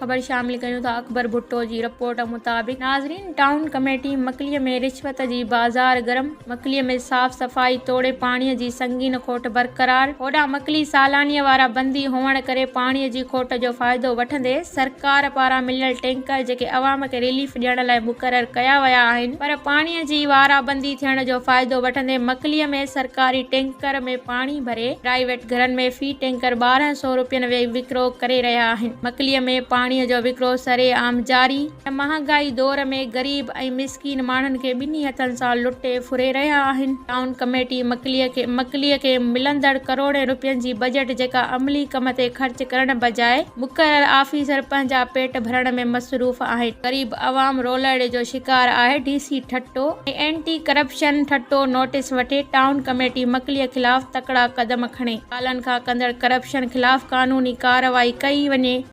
خبر شامل ڪيون ٿا اڪبر ڀٽو جي رپورٽ مطابق ناظرين ٽائون ڪميٽي مڪلي ۾ رشوت جي بازار گرم، مڪلي ۾ صاف صفائي توڙي پاڻي جي سنگين کوٽ برقرار، هوڏانهن مڪلي سالاني وارا بندي هئڻ ڪري پاڻي جي کوٽ جو فائدو وٺندي سرڪار پاران مليل ٽينڪر جيڪي عوام کي رليف ڏيڻ لاء مقرر ڪيا ويا آهن پر پاڻي جي وارا بندي ٿيڻ جو فائدو وٺندي مڪلي ۾ سرڪاري ٽينڪر ۾ پاڻي ڀري پرائيويٽ گهرن ۾ في ٽينڪر 1200 روپين ۾ وڪرو ڪري رهيا آهن. مڪليء ۾ پاڻيء جو وڪرو سري عام جاري. مهانگائي دور ۾ غريب ۽ مسڪين ماڻهن کي ٻنهي هٿن سان لٽي ڦري رهيا آهن. ٽائون ڪميٽي مڪليء کي مڪليء کي ملندڙ ڪروڙين روپين جي بجيٽ جيڪا عملي ڪم تي خرچ ڪرڻ بجاء مقرر آفيسر پنهنجا پيٽ ڀرڻ ۾ مصروف آهن. غريب عوام رولڙي جو شڪار آهي. D C Thatta ۽ anti corruption Thatta notice وٺي ٽائون ڪميٽي مڪليء خلاف تڪڙا قدم کڻي. سالن کان ڪندڙ ڪرپشن خلاف قانوني ڪارروائي ڪئي وڃي.